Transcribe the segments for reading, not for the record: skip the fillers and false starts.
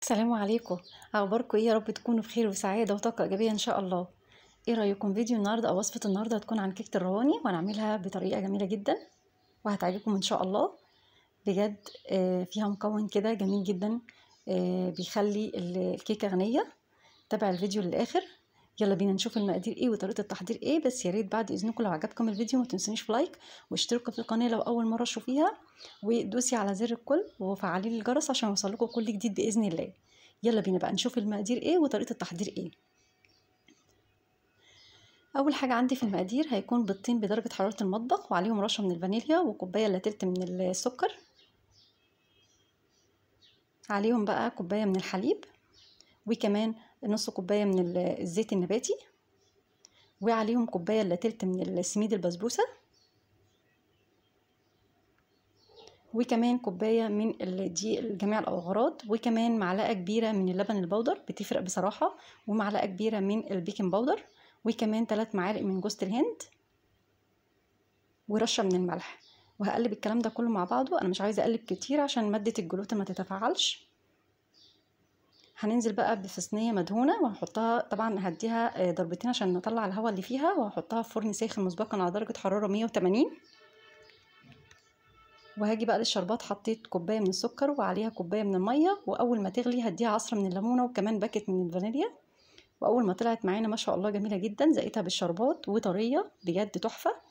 السلام عليكم، اخباركم ايه؟ يا رب تكونوا بخير وسعادة وطاقة ايجابية ان شاء الله. ايه رايكم فيديو النهارده او وصفه النهارده هتكون عن كيكة الرواني، وهنعملها بطريقة جميلة جدا وهتعجبكم ان شاء الله بجد. فيها مكون كده جميل جدا، بيخلي الكيكه غنية. تابع الفيديو للاخر، يلا بينا نشوف المقادير ايه وطريقه التحضير ايه. بس يا ريت بعد اذنكم لو عجبكم الفيديو ما تنسونيش في like واشتركوا في القناة لو اول مرة تشوفيها، ودوسي على زر الكل وفعلي الجرس عشان يوصلكم كل جديد باذن الله. يلا بينا بقى نشوف المقادير ايه وطريقه التحضير ايه. اول حاجة عندي في المقادير هيكون بيضتين بدرجة حرارة المطبخ، وعليهم رشه من الفانيليا وكوبايه الا تلت من السكر، عليهم بقى كوباية من الحليب، وكمان نص كوباية من الزيت النباتي، وعليهم كوباية الا تلت من السميد البسبوسه، وكمان كوباية من الدقيق لجميع الاغراض، وكمان معلقه كبيرة من اللبن البودر بتفرق بصراحة، ومعلقة كبيرة من ال baking powder، وكمان 3 معالق من جوز الهند، ورشه من الملح. وهقلب الكلام ده كله مع بعضه، انا مش عايزه اقلب كتير عشان مادة الجلوتين ما تتفاعلش. هننزل بقى في صينية مدهونه وهحطها، طبعا هديها ضربتين عشان نطلع الهواء اللي فيها، وهحطها في فرن ساخن مسبقا على درجه حرارة 180. وهاجي بقى للشربات، حطيت كوباية من السكر وعليها كوباية من المية، واول ما تغلي هديها عصره من الليمونه وكمان باكت من الفانيليا. واول ما طلعت معانا ما شاء الله جميلة جدا، زقتها بالشربات وطريه بجد تحفة،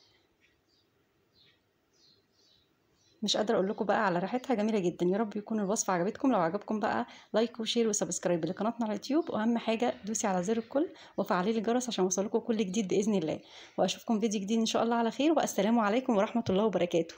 مش قادرة اقول لكم بقى على ريحتها، جميلة جدا. يا رب يكون الوصفة عجبتكم، لو عجبكم بقى like و share و subscribe لقناتنا على اليوتيوب، واهم حاجة دوسي على زر الكل وفعلي الجرس عشان يوصلكم كل جديد باذن الله. واشوفكم فيديو جديد ان شاء الله على خير، والسلام عليكم ورحمة الله وبركاته.